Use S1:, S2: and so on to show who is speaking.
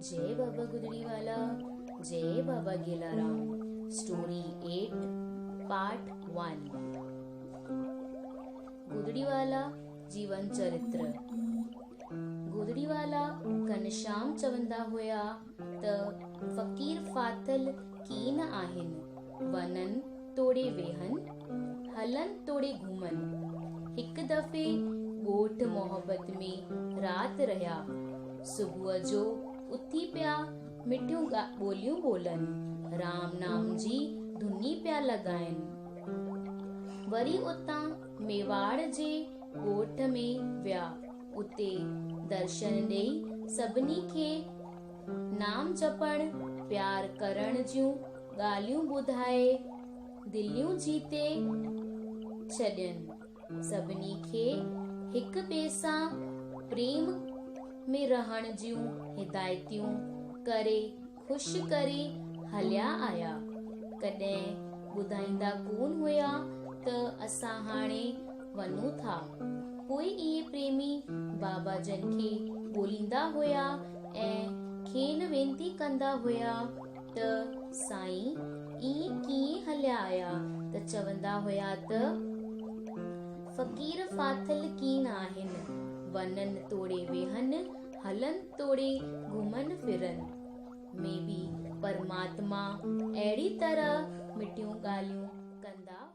S1: جئي بابا گدڙي والا جئي بابا گيلارام اسٽوري 8 پارٽ 1 گدڙي والا جيون چرتر گدڙي والا گهنشام چوندا هيا ته فقير ڦاٿل ڪين آهن وڃن توڙي ويهن هلن توڙي گهمن. هڪ دفعي ڳوٺ محبت ۾ رات رهيا. صبح جو اٿي پيا مٺيون ٻوليون ٻولن، رام نام جي ڌني پيا لڳائن. وري اتان ميواڙ جي ڳوٺ ۾ ويا. اتي درشن ڏيئي سڀني کي نام جپڻ، پيار ڪرڻ جون ڳالهيون ٻڌائي دليون جيتي ڇڏين. سڀني کي هڪ ٻئي سان پريم ۾ رهڻ جون هدايتون ڪري خوش ڪري هليا آيا. ڪڏهن ٻڌائيندا ڪونه هيا ته اسان هاڻي وڃون ٿا. پوء اهي پريمي بابا جن کي ڳوليندا هيا ۽ کين وينتي ڪندا هيا ته سائين ائين ڪيئن هليا آيا ته چوندا هيا ته فقير ڦاٿل ڪين آهن، وڃن توڙي ويهن، هلن توڙي گهمن ڦرن ۾ به پرماتما اهڙي طرح مٺيون ڳالهيون ڪندا.